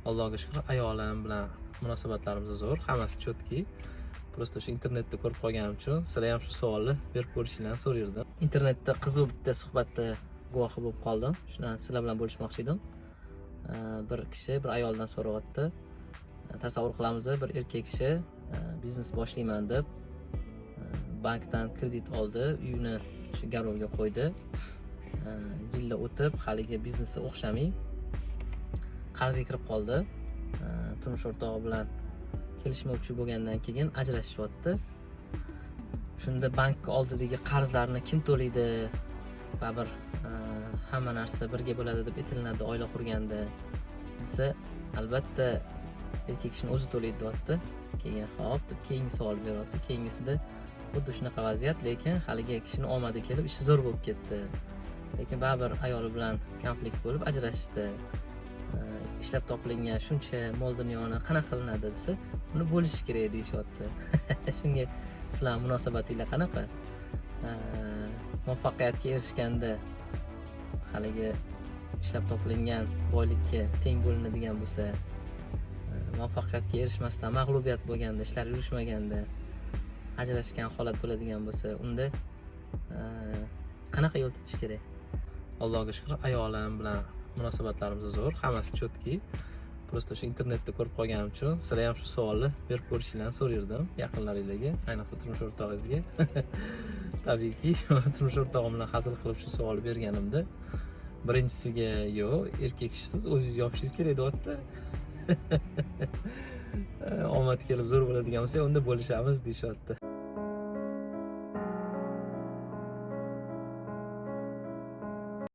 Allohga shukur, ayolim bilan munosabatlarimiz zo'r, hammasi чётко. Просто shu internetda ko'rib qolganim uchun sizlar ham shu savolni berib ko'rishinglarni so'raydim. Internetda qiziq bitta suhbatda guvohi bo'lib qoldim. Shuni sizlar bilan bo'lishmoqchi edim. Bir kishi bir ayoldan so'rayapti. Tasavvur qilamiz, bir erkak kishi biznes boshlayman deb bankdan kredit oldi, uyini shu garovga qo'ydi. Yillar o'tib, haligi biznesi o'xshamay qarzga kirib qoldi. Turmush o'rtog'i bilan kelishmovchi bo'lgandan keyin ajrashishyapti. Shunda bank oldidagi qarzlarni kim to'laydi? Baribir hamma narsa birga bo'ladi deb aytilinadi oila qurganda, desa, albatta erkak kishini o'zi to'laydi, deyapti. Keyin "Xo'p", deb keyingi savol beryapti. Keyingisida xuddi shunaqa vaziyat, lekin haligi kishini omadi kelib, ishi zo'r bo'lib ketdi, lekin baribir ayoli bilan konflikt bo'lib ajrashishdi. Ishlab topilingan shuncha mol dunyoni qanaqa qilinadi, desa, uni bo'lishish kerak, deyishyapti. Shunga sizlarni munosabatinglar qanaqa? Muvaffaqiyatga erishganda haligi ishlab topilingan boylikka teng bo'linadigan bo'lsa, muvaffaqiyatga erishmasdan mag'lubiyat bo'lganda, ishlar yurishmaganda ajrashgan holat bo'ladigan bo'lsa, unda qanaqa yo'l tutish kerak? Allohga shukur, ayolim bilan munosabatlarimiz zo'r, hammasi чётко. Просто shu internetda ko'rib qolganim uchun sizlar ham shu savolni berib ko'rishinglarni so'raydim yaqinlaringlarga, ayniqsa turmush o'rtog'ingizga. Tabiiyki, turmush o'rtog'im bilan hazil qilib shu savolni berganimda, birinchisiga "Yo'q, erkak kishisiz, o'zingiz yopishingiz kerak", deyapti. Omad kelib zo'r bo'ladigan bo'lsa, unda bo'lishamiz, deyishyapti.